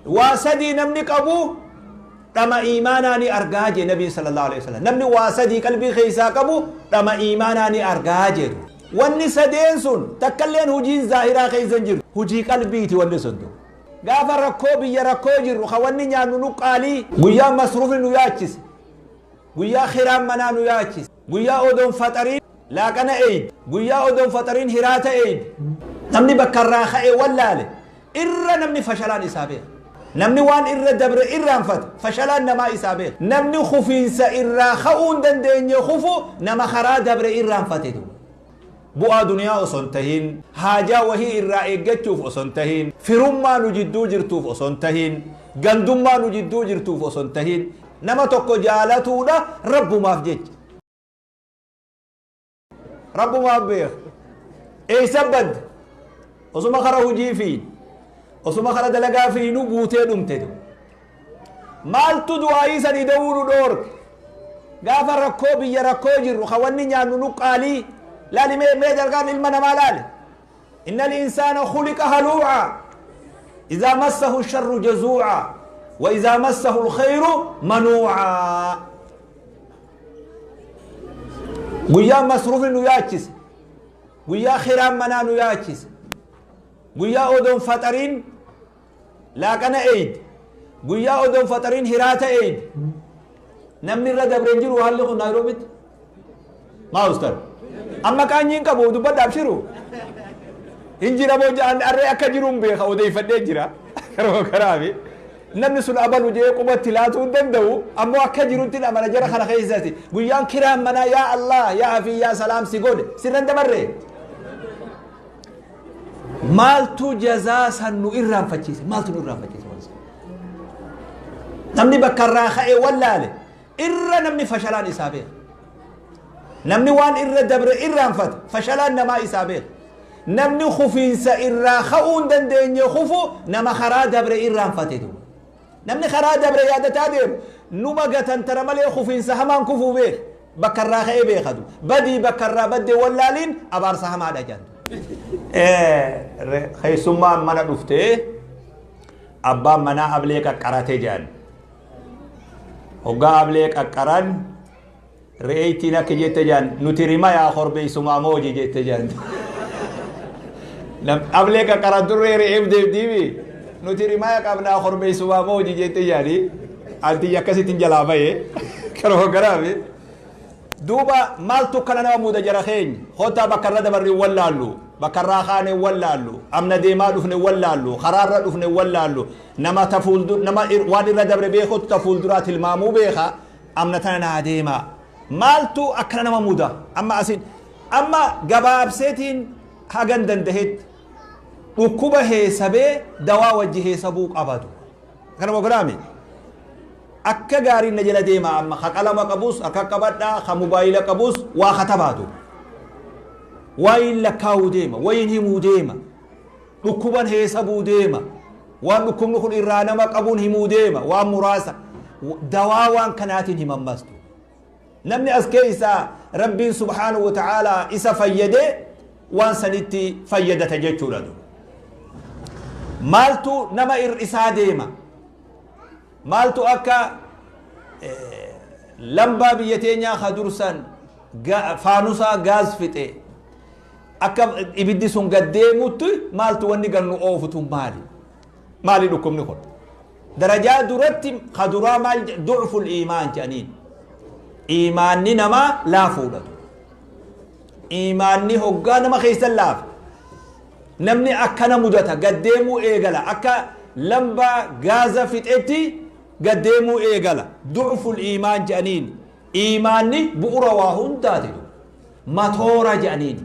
Waa sadii namni qabu dhama iimaanaa ni argaa jee Nabiin sallallahu alaihi wasallam. Namni waa sadii qalbii keessaa qabu dhama iimaanaa ni argaa jedhu. Wanni sadeen sun takkalleen hujiin zaahiraa keessa hin jiru. Hujii qalbiiti wanni sun. Gaafa rakkoo biyya rakkoo jirru ka wanni nyaannu nu qaalii, guyyaa masruufni nu yaachise, guyyaa kiraan manaa nu yaachise, guyyaa odoon faxariin laaqana eeyde, guyyaa odoon faxariin hiraata eeyde, namni bakka irraa ka'e wallaale irra namni fashalaan isaa beeka. Namni waan irra dabre irraanfata, fashalaan namaa isaa beeka. Namni kufiinsa irraa ka'uu hin dandeenye kufu nama karaa dabre irraanfate duuba. Bu'aa duniyaa osoo hin tahin, haajaa wahii irraa eeggachuuf osoo hin tahin, firummaa nu jidduu jirtuuf osoo hin tahin, gandummaa nu jidduu jirtuuf osoo hin tahin, nama tokko jaalatuudha Rabbumaaf jecha. Rabbumaaf beeka. Eessa badde? Osuma kara hujii fiin, osuma kara dalagaa fiinuu buutee dhumte. Maaltu du'aayii sanii da'uu nu dhoorke? Gaafa rakkoo biyya rakkoo jirru ka wanni nyaannu nu qaalii, laali mee mee dalgaan ilma namaa laali. Innal insaana khuliqa haluu'a, idhaa massahu sharru jazuu'a, wa idhaa massahu alkhayru manuu'a. Guyyaa masruufni nu yaachise, guyyaa kiraan manaa nu yaachise, guyyaa odoon faxariin laaqana eeyde, guyyaa odoon faxariin hiraata eeyde, namni irra dabre hin jiru. Haalli kun Naayiroobitti maa ustan amma qaanyiin qabu dubbadha, abshiru hin jira moo ja'an arree akka jiru hin beeka, odeeffadhee jira karoo karaafi. Namni sun abalu jee qubatti laatuu hin danda'u, ammoo akka jirutti amana. Jara kana keessatti guyyaan kiraan manaa yaa Allah yaa hafi yaa salaam si godhe sirran dabarre, maaltu jazaa san nu irraanfachiise? Maaltu nu irraanfachiise? Namni bakka irraa ka'e wallaale irra namni fashalaan isaa beeka. Namni waan irra dabre irraanfata, fashalaan namaa isaa beeka. Namni kufiinsa irraa ka'uu hin dandeenye kufu nama karaa dabre irraanfate duuba. Namni karaa dabre yaadataa deemu numa gatantara malee kufiinsa hamaan kufuu beeka. Bakka irraa ka'ee beekatu. Badii bakka irraa badde wallaaliin abaarsa hamaadha jedhan. Keessummaan mana dhuftee abbaan manaa ablee qaqqarate jedhan. Hoggaa ablee qaqqaran re'eettiin akka jette jedhan, nuti rimayaa korbeessumaa mooji jette jedhan. Ablee qaqqaran turree re'eef deemtiimi, nuti rimaya qabnaa korbeessumaa mooji jette jedhani. Anti akkasittiin jalaa bahee karoo garaafi. Duuba maaltu kana nama muuda jara keenya? Kottaa bakka irra dabarre wallaallu, bakka irraa kaane wallaallu, amna deemaa dhufne wallaallu, karaarra dhufne wallaallu. Nama ta fuuldur nama waan irra dabre beekutu ta fuulduraa tilmaamuu beeka. Amna tana naa deemaa. Maaltu akkana nama muuda? Amma asin amma gabaabseetiin hagan dandahetti dhukkuba heesabee dawaa wajji heesabuu qabatu. Kana mogiraami. Akka gaariin na jala deema, amma ka qalama qabus akka qabadhaa, ka mobaayila qabus waa katabaatu. Wayin lakkaa'uu deema, wayin himuu deema, dhukkuban heesabuu deema, waan dhukkubni kun irraa nama qabuun himuu deema, waan muraasa dawaa waan kanaatiin himammastu. Namni as keessaa Rabbiin subhaanahu wa ta'aalaa isa fayyadee waan sanitti fayyadata jechuudha. Maaltu nama hir'isaa deema? Maaltu akka lambaa biyya teenyaa ka dursan faanusaa gaaz fixe akka ibiddi sun gad deemutti maaltu wanni gannu oofutu maali? Maali dhukkubni kun? Darajaa duratti ka duraa maal? Du'ful iimaan jedhaniin. Iimaanni namaa laafuudha. Iimaanni hoggaa nama keessan laafa. Namni akkana mudata, gad deemuu eegala. Akka lambaa gaaza fixetti gad deemuu eegala. Du'ful iimaan jedhaniin. Iimaanni bu'ura waa hundaati. Matoora jedhaniin.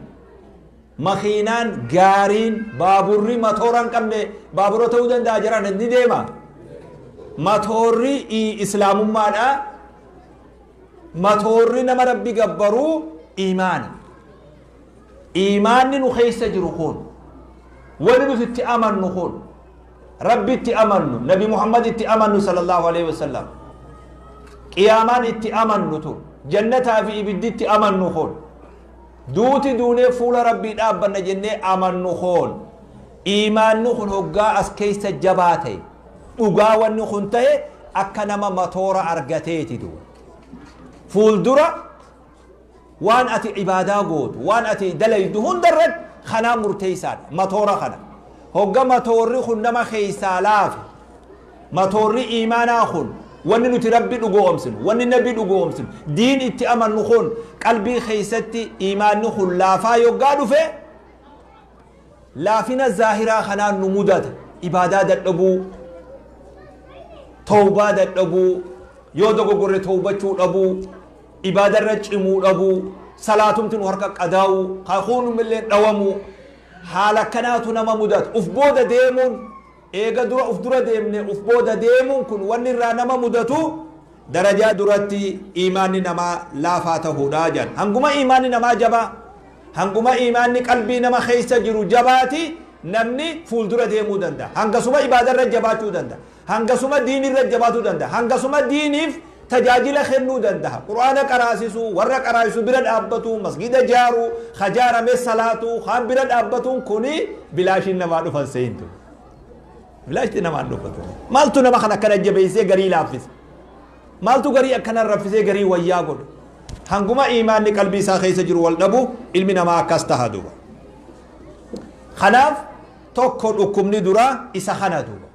Makiinaan gaariin baaburri matoora hin qabne baabura ta'uu danda'a jiran ni deema. Matoorri islaamummaadha. Matoorri nama Rabbi gabbaruu iimaana. Iimaanni nu keessa jiru kun, wani nuti itti amannu kun, Rabbi itti amannu, Nabi Muhammad itti amannu sallallahu alaihi wasallam, qiyaamaan itti amannu tun, jannataa fi ibiddi itti amannu kun, duuti duunee fuula Rabbii dhaabbanna jennee amannu kun, iimaanni kun hoggaa as keessa jabaa ta'e Dhugaa wanni kun tahe akka nama matoora argateeti duuba. Fuuldura waan ati ibaadaa gootu, waan ati dalaydu hunda irratti kanaa murteessaadha. Matoora kana. Hogga matoorri kun nama keessaa laafe, matoorri iimaanaa kun, wanni nuti Rabbi dhugoomsinu, wanni Nabi dhugoomsinu, diin itti amannu kun qalbii keessatti iimaanni kun laafaa yoggaa dhufe, laafina zaahiraa kanaan nu mudata. Ibaadaa dadhabuu, tawbaa dadhabuu, yoo dogoggorre tawbachuu dhabuu, ibaadarra cimuu dhabuu, salaatumti nu harka qadaa'uu, kakuunumillee dhawamuu, haala kanaatu nama mudata. Uf booda deemuun, eega dura uf dura deemne uf booda deemuun kun wanni irraa nama mudatu darajaa duratti iimaanni namaa laafaa tahuudha jedhan. Hanguma iimaanni namaa jabaa, hanguma iimaanni qalbii nama keessa jiru jabaati, namni fuuldura deemuu danda'a. Hangasuma ibaadarra jabaachuu danda'a. Hangasuma diinirra jabaatuu danda'a. Hangasuma diiniif tajaajila kennuu danda'a. Qur'aana qaraasisuu, warra qaraasisu bira dhaabbatu, masgida jaaruu, hajaarame salaatuu, kaan bira dhaabbatuun kuni bilaashiin namaa dhufan seentu. Bilaashti namaan dhufatu. Maaltu nama kana akkana jabeessee garii laaffise? Maaltu garii akkana raffisee garii wayyaa godhe? Hanguma iimaanni qalbii isaa keessa jiru wal dhabu, ilmi namaa akkas taha duuba. Kanaaf tokko dhukkubni duraa isa kana duuba.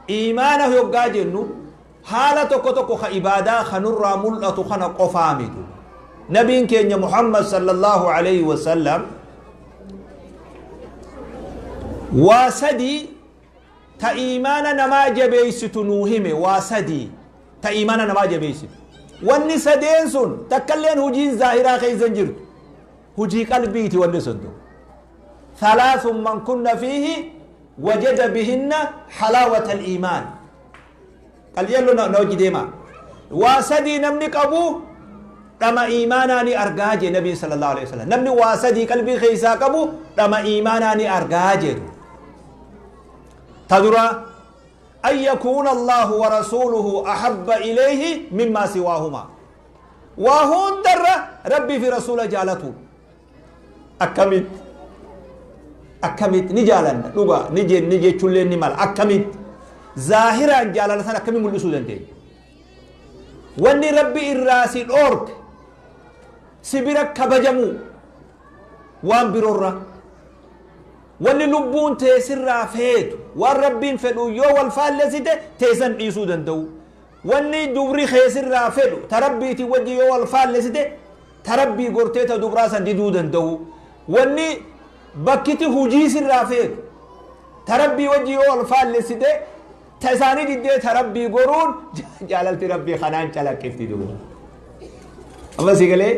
Iimaana yoggaa jennu haala tokko tokko ka ibaadaa kanurraa mul'atu kana qofaa miti. Nabiin keenya Muhammad sallallahu alayhi wa sallam waa sadii ta iimaana namaa jabeeysitu nuu hime. Waa sadii ta iimaana namaa jabeeysitu. Wanni sadeen sun takkalleen hujiin zaahiraa keessa hin jirtu. Hujii qalbiiti wanni sun. ثلاث من كن فيه وجد بهن حلاوة الإيمان. قال يلو نوجي ديما واسدي نمني قبو دما إيماناني أرقاجي. نبي صلى الله عليه وسلم نمني واسدي قلبي خيسا قبو دما إيماناني أرقاجي. تدرى أن يكون الله ورسوله أحب إليه مما سواهما. وهون در ربي في رسول جالته. أكمل أكمل نجالنا لغة نجي نجي تشلين نمال أكمل ظاهرا جالنا سنة كم ملسو دنتي. واني ربي الراسي الأورك سبيرك كبجمو وان برورا واني لبون تيسر رافيت وان ربي فدو يو والفال لزيته تيسن إيسو دنتو. واني دبري خيسر رافيدو تربي تي وجي يو والفال لزيته تربي قرتيتا دبراسا ديدو دنتو. واني بكتي هجي سر رافيت تربي وجي يو والفال لزيته تساني دي تربي قرون جاللتي ربي خنان چلا كيف تدو. الله سيقلي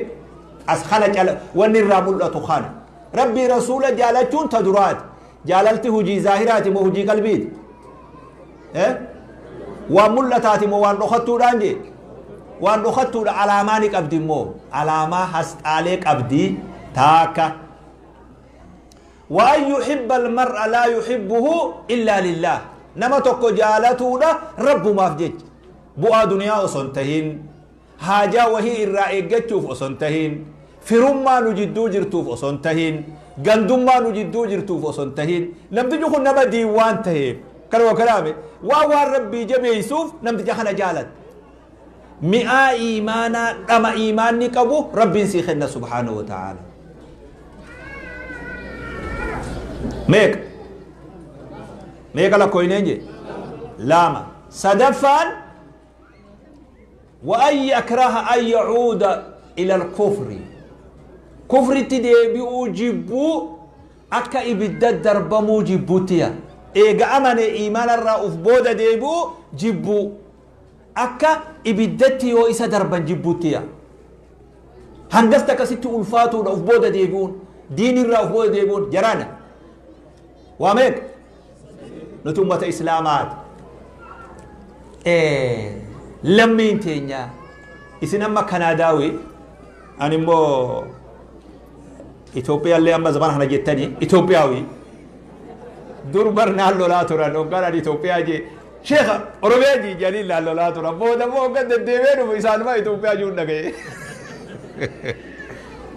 أسخنا جال واني الرامل أتخانا ربي رسول جالتون تدرات جاللتي هجي ظاهراتي مو هجي قلبي اه وملتاتي مو وان رخطو دانجي وان رخطو علامانك أبدي مو علامة حست عليك أبدي تاكا. وأن يحب المرء لا يحبه إلا لله. نما توكو جالتو دا رب ما فجج بؤا دنيا أصنتهين حاجة وهي الرأي جتوف أصنتهين فرما نجدو جرتوف أصنتهين غندما نجدو جرتوف أصنتهين لم تجوخ نما ديوان تهيب كلو كلامي ووان ربي جبي يسوف نم تجخنا جالت مئة إيمانا أما إيمان نكبو ربي سيخنا سبحانه وتعالى. ميك ميك لا كوينينجي لاما صدفان. وأن يكره أن يعود إلى الكفر. كفر تدي بيجيبو أكا إبدا درب موجبوتيا إيجا أمن إيمان الرؤوف بودا ديبو جيبو أكا إبدا تيو إسا دربا جيبوتيا هندستك ست ألفاتو رؤوف بودا ديبون دين الرؤوف بودا ديبون جرانا واميك نتومة إسلامات إيه لمين تينيا إسنما كناداوي أنا مو إثيوبيا اللي أما زمان هنا جتني إثيوبياوي دور برنا لولا ترى نقول أنا إثيوبيا جي شيخ أوروبيا جي جليل لولا ترى مو ده مو قد ديبين وإنسان ما إثيوبيا جون نجي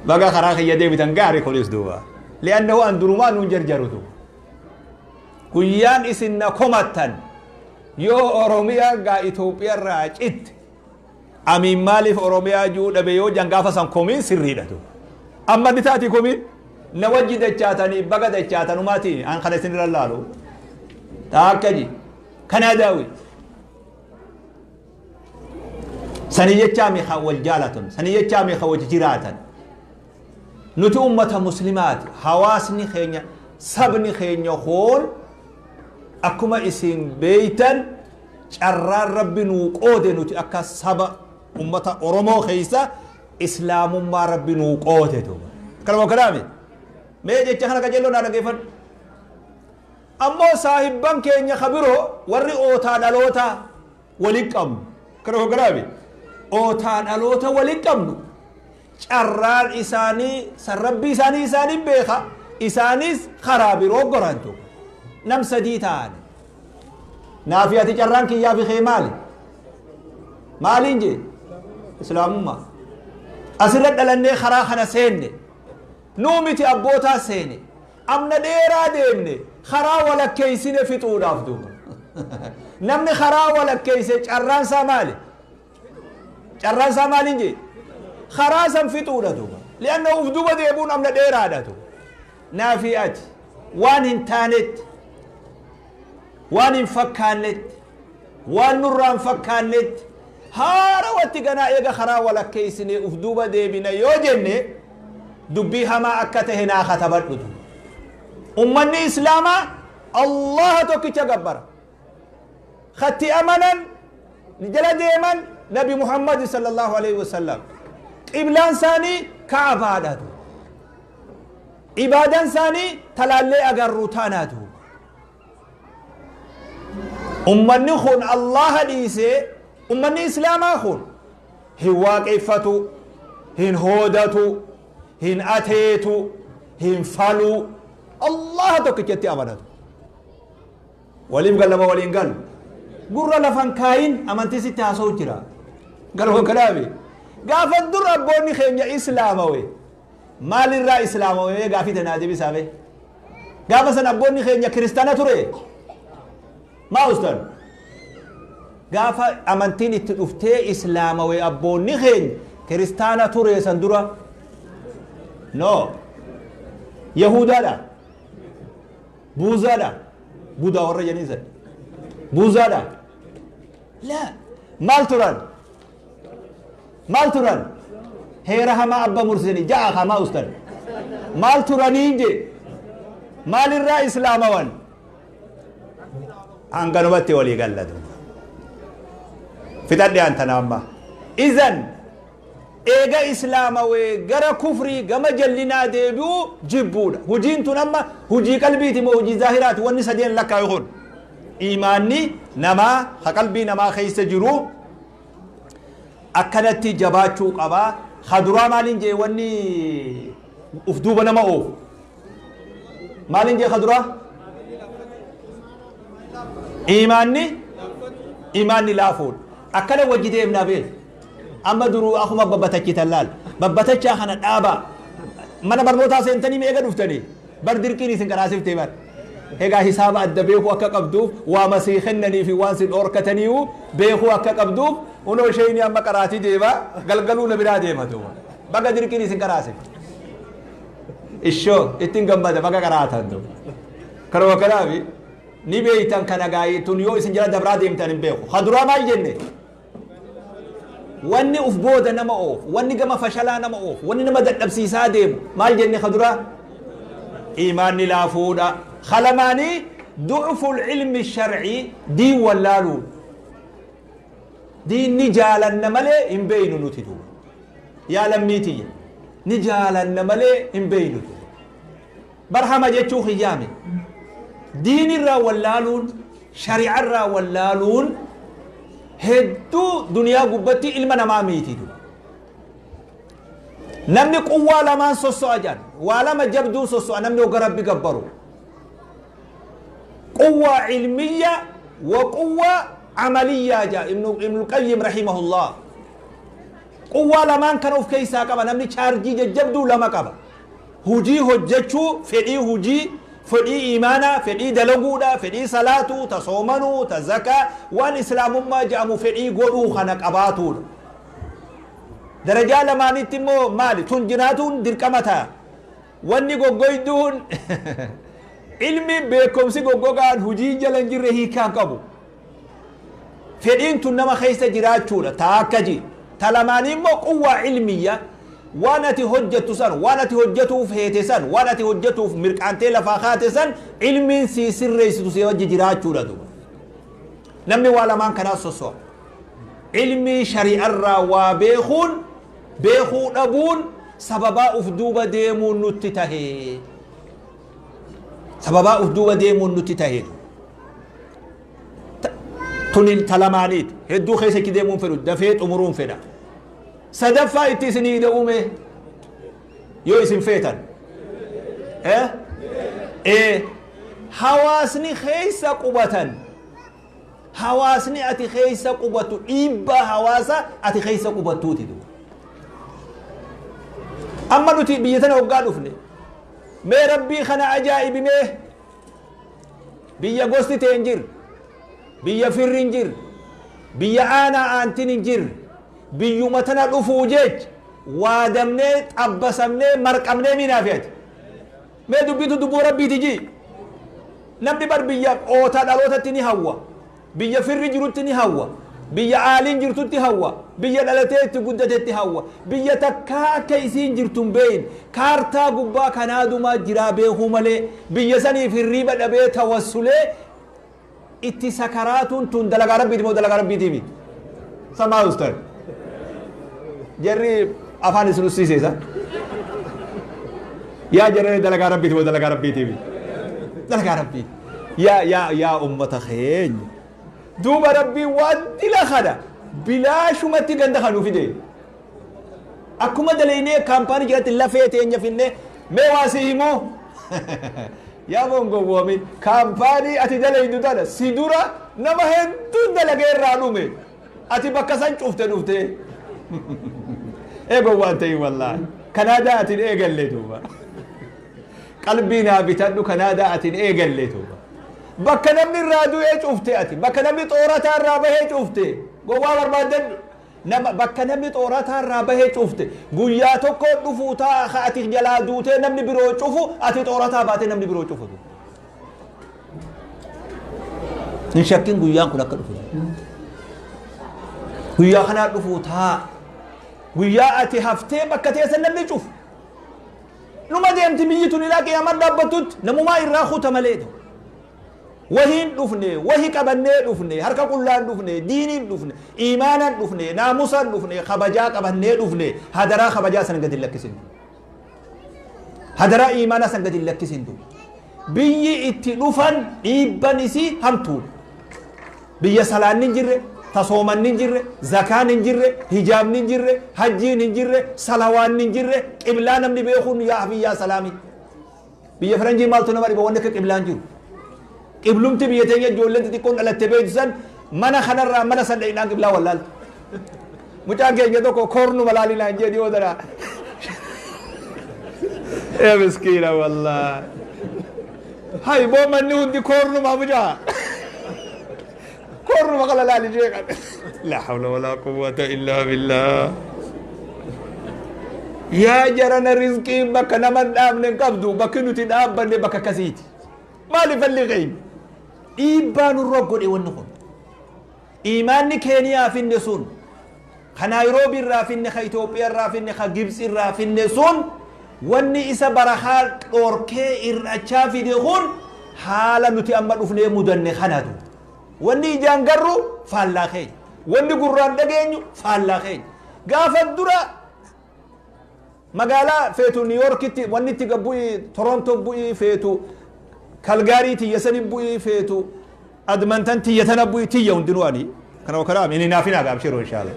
بقى خراخ يدي بتنقاري خلص دوا لأنه أندرمان نجر جرتو كيان إسنا كومتن Yoo Oromiyaa gaa Itoophiyaa irraa citte, amiin maaliif Oromiyaa juu dhabe yoo jan, gaafa san komiin sirriidha tu. Amma ni taati komiin na wajji dachaatanii baga dachaatanumaati an kana isin irra laalu. Taakka ji kanaa daawi. Sani jechaa mi kan wal jaalatan, sani jechaa mi kan wajji jiraatan. Nuti ummata muslimaati. Hawaasni keenya, sabni keenya kun akkuma isin beeytan, carraan Rabbi nuu qoode nuti akka saba ummata Oromoo keessa islaamummaa Rabbi nuu qoode duuba. Kanuma kanaami. Mee jecha kana qajeelloo naa dhaggeeffadhu. Ammoo saahibban keenya ka biroo warri ootaa dhaloota walin qabnu. Kanuma kanaami. Ootaa dhaloota walin qabnu. Carraan isaanii san Rabbii isaanii isaanii beeka. Isaanis karaa biroo gorantu. Nam sadii ta'ani. Naafi ati carraan kiyyaa fi kee maali? Maaliin jee? Islaamummaa. Asirra dhalannee karaa kana seenne. Nuu miti, abbootaa seene. Amna dheeraa deemne, karaa walakkeessine fixuudhaaf duuba. Namni karaa walakkeesse carraan isaa maali? Carraan isaa maaliin jee? Karaa san fixuudha duuba. Li'anna uf duba deebuun amna dheeraadha duuba. Naafi ati waan hin taanetti, waan hin fakkaannetti, waan nurraa hin fakkaannetti haarawatti ganaa eega karaa walakkeessine uf duuba deebina yoo jenne, dubbii hamaa akka tahe naa katabadhu duuba. Ummanni islaamaa Allaha tokkicha gabbara. Katti amanan jala deeman Nabi Muhammad sallallahu alaihi wasallam. Qiblaan isaanii Ka'abaadha duuba. Ibaadaan isaanii talaallee agarru taanaa duuba. Ummanni kun Allaha dhiisee, ummanni islaamaa kun hin waaqeffatu, hin hoodatu, hin ateetu, hin falu, Allaha tokkichatti amanatu. Waliif gallama waliin galu. Gurra lafan kaayin, amantii sitti haasa'u jira. Garuu kanaafi gaafa dur abboonni keenya islaamawe, maalirraa islaamawe? Gaafii tanaa deebisaa mee. Gaafa san abboonni keenya kiristaana ture? Maa ustan? Gaafa amantiin itti dhuftee islaamawe, abboonni keenya kiristaana ture san dura? No. Yahudaadha? Buuzaadha? Budaa warra jedhanii san. Buuzaadha? Laa. Maal turan? Maal turan? Heera hamaa abba mursanii ja'a hamaa ustan. Maal turanii je? Maalirraa islaamawan? Hanganumatti walii gallatu. Fixadhe antana amma. Izan eega islaamawee gara kufrii, gama jallinaa deebi'u jibbuudha. Hujiin tun amma hujii qalbiiti moo hujii zaahiraati? Wanni sadeen lakkaayu kun? Imaanni namaa ka qalbii namaa keessa jiru akkanatti jabaachuu qaba. Ka duraa maaliin jee? Wanni uf duuba nama oofu maaliin jee ka duraa? Imaanni laafuudha. Akkana wajji deemnaa beeku. Amma duruu akkuma babbatachitan laal. Babbatachaa kana dhaabaa. Mana barnootaa seentanii meeqa dhuftanii? Bar dirqiin isin qaraasiftee bar. Egaa hisaaba adda beekuu akka qabduuf, waa masii kennanii fi waan sin dhoorkataniiyu beekuu akka qabduuf, unoo isheen amma qaraatii deema, galgaluu na biraa deema duuba. Baga dirqiin isin qaraasifte. Ishoo ittiin gammada, baga qaraatan duuba. Kanuma kanaafi ni beeytan kana gaayii tun yoo isin jala dabraa deemtan hin beeku. Ka duraa maal jenne? Wanni uf booda nama oofu, wanni gama fashalaa nama oofu, wanni nama dadhabsiisaa deemu maal jenne ka duraa? Imaanni laafuudha. Kalamaanii du'ful ilmi shar'ii, diin wallaaluu. Diin ni jaalanna malee hin beeynu nuti duuba. Yaa lammii tiyya, ni jaalanna malee hin beeynu duuba. Barhama jechuu kiyyaame. Diin irraa wallaaluun, shari'a irraa wallaaluun hedduu duniyaa gubbatti ilma namaa miiti duuba. Namni quwwaa lamaan sosso'a jedhan. Waa lama jabduun sosso'a namni hogga Rabbi gabbaru. Quwwaa ilmiyya wa quwwaa amaliyyaa jedha Ibnul Qayyim rahimahullah. Quwwaa lamaan kana of keessaa qaba namni, chaarjii jajjabduu lama qaba. Hujii hojjechuu, fedhii hujii, Fedhii iimaanaa, fedhii dalaguudha, fedhii salaatuu, ta soomanuu, ta zakaa, waan islaamummaa jedhamu fedhii godhuu kana qabaatuudha. Darajaa lamaanitti immoo maali? Tun jiraatuun dirqama ta'a. Wanni goggoyduun ilmi beekumsi goggogaan hujii jala hin jirre hiikaa hin qabu. Fedhiin tun nama keessa jiraachuudha. Ta akka ji. Ta lamaanii immoo quwwaa ilmiyya. Waan ati hojjettu san, waan ati hojjetuuf heete san, waan ati hojjetuuf mirqaantee lafaa kaate san ilmiin sii sirreessitu si wajji jiraachuudha duuba. Namni waa lamaan kanaa sosso'a. Ilmii shari'arraa waa beekuun, beekuu dhabuun sababaa uf duuba deemuun nutti tahee. Sababaa uf duuba deemuun nutti tahee. Tuni ta lamaaniiti. Hedduu keessa itti deemuun fedhu, dafee xumuruun fedha. Sadaffaa itti isinii ida'ume yoo isin feetan. Hawaasni keessa qubatan, hawaasni ati keessa qubatu, dhiibbaa hawaasa ati keessa qubattuuti duuba. Amma nuti biyya tana hoggaa dhufne, mee rabbii kana ajaa'ibi, mee biyya gosti ta'e hin jirre, biyya firri hin jirre, biyya aanaa aantiin hin jirre, biyyuma tana dhufuu jecha waadamnee, xabbasamnee, marqamnee miinaa ati. Mee dubbitu dubbuu rabbiiti ji. Namni bar biyya ootaa dhalootatti ni hawwa, biyya firri jirutti ni hawwa, biyya aaliin jirtutti hawwa, biyya dhalatee itti guddatetti hawwa, biyya takkaa akka isiin jirtu hin beeyin, kaartaa gubbaa kanaadumaa jiraa beekuu malee biyya saniif hirriiba dhabee tawassulee itti sakaraatuun tun dalagaa rabbiiti moo dalagaa rabbiitii miti? Samaa ustad. Jarri afaan isin ussiiseesa. Yaa jarri, dalagaa rabbiiti moo dalagaa rabbiitii miti? Dalagaa rabbiiti. Yaa yaa yaa ummata keenya. Duuba rabbiin waan dila kana bilaashumatti ganda kanuu fide. Akkuma dalaynee kaampaanii jalatti lafee teenya finnee, mee waa si himuu? Yaa mongowwoomin, kaampaanii ati dalaydu tana si dura nama hedduun dalagee irraa dhume. Ati bakka san cufte dhufte. Eegoo waan ta'in, wallaahi. Kanaadaa ati hin eegalle duuba. Qalbii naa bitadhu, Kanaadaa ati hin eegalle duuba. Bakka namni irraa du'ee cufte ati. Bakka namni xoorataa irraa bahee cufte. Gowwaa barbaadadhu. Nama bakka namni xoorataa irraa bahee cufte. Guyyaa tokko dhufuu taa'a, ati jalaa duutee namni biroo cufu, ati xoorataa baatee namni biroo cufu. Hin shakkin guyyaan kun akka dhufu. Guyyaa kanaa dhufuu taa'a. Guyyaa ati haftee bakka teessan namni cufu. Numa deemti biyyi tun ilaa qiyaamaan dhaabbattutti, namumaa irraa kuta malee. Wahiin dhufne, wahi qabannee dhufne, harka qullaan dhufne, diiniin dhufne, iimaanan dhufne, naamusaan dhufne, kabajaa qabannee dhufne. Hadaraa kabajaa san gadi lakkisin. Hadaraa iimaanaa san gadi lakkisin. Biyyi itti dhufan dhiibban isii hamtuudha. Biyya salaanni hin jirre, tasoomanni hin jirre, zakaan hin jirre, hijaabni hin jirre, hajjiin hin jirre, salawaanni hin jirre, qiblaa namni beekuun yaa biyyaa salaami. Biyya faranjii maaltu nama dhiba, wanni akka qiblaan jiru? Qiblumti biyya teenya ijoolleen xixiqqoon dhalatte beektu san, mana kanarraa mana san dhaqnaan qiblaa wallaaltu. Mucaan keenya tokko koornuma laalinaan jee dhiyoo tana. Ee miskiina, wallaahi. Hay boo, manni hundi koornuma mucaa. Koornuma kana laali jee qabe. La hawla wala quwwata illa billah. Yaa jarana, rizqiin bakka nama hin dhaabne hin qabdu, bakki nuti dhaabbanne bakka akkasiiti. Maali falli keenya? Dhiibbaa nurra godhe wanni kun. Imaanni Keeniyaa finne sun, ka Naayiroobii irraa finne, ka Itoophiyaa irraa finne, ka Gibxi irraa finne sun, wanni isa barakaa dhorkee irrachaa fide kun haala nuti amma dhufnee mudanne kanatu. Wanni ijaan garru faallaa keenya. Wanni gurraan dhageenyu faallaa keenya. Gaafa dura magaalaa feetu New Yorkitti wanni itti bu'ii, Toronto bu'ii, feetu Kalgaarii tiyya sani bu'ii, feetu Edmonton tiyya tana bu'ii, tiyya hundinuu ani kana karaa inni naaf hin agaabshiru inshallah.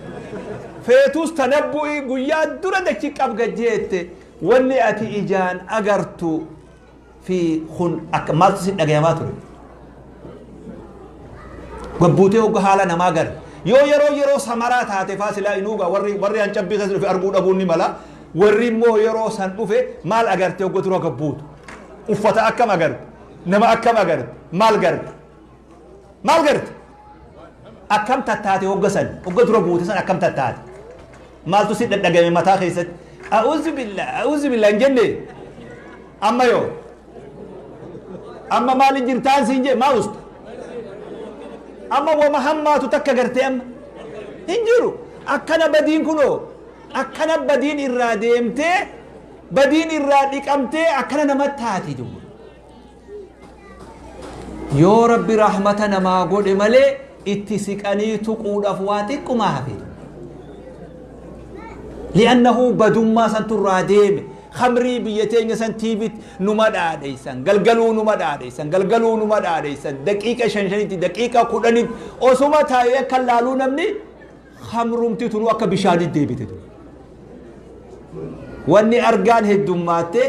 Feetus tana bu'ii, guyyaa dura dachi qabga jeette, wanni ati ijaan agartu fi kun akka maaltu si dhagayamaa ture? Gabbuutee hogga haala namaa gara. Yoo yeroo samaraa taate faa silaa inuugaa warri hancabbii keessa dhufe arguu dhabuun ni mala. Warri immoo yeroo san dhufe maal agarte hogga dura gabbuutu? Uffata akkam agarte? Nama akkam agarte? Maal garte? Maal garte? Akkam tattaate hogga san? Hogga dura buute san akkam tattaate? Maaltu si dhadhagame mataa keessatti? A'uuzu billah, a'uuzu billah hin jenne? Amma yoo? Amma maali jirtaan siin jee maa usta? Amma wama hammaatu takka gartee amma? Hin jiru. Akkana badiin kunoo akkana badiin irraa deemtee badiin irraa dhiqamtee akkana namatti taati duuba. Yoo Rabbi rahmata namaa godhe malee itti siqanii tuquudhaaf waa xiqqumaa hafe. Li'annahu badummaa santu irraa deeme. Khamrii biyya teenya san tiivitti numa dhaadheessan, galgaluu numa dhaadheessan, galgaluu numa dhaadheessan, daqiiqa shan shanitti, daqiiqa kudhanitti osuma taa'ee akka laaluu namni khamrumti tunuu akka bishaanitti deebite. Wanni argaan heddummaattee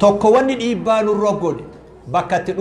tokko wanni dhiibbaa nurra godhe bakka itti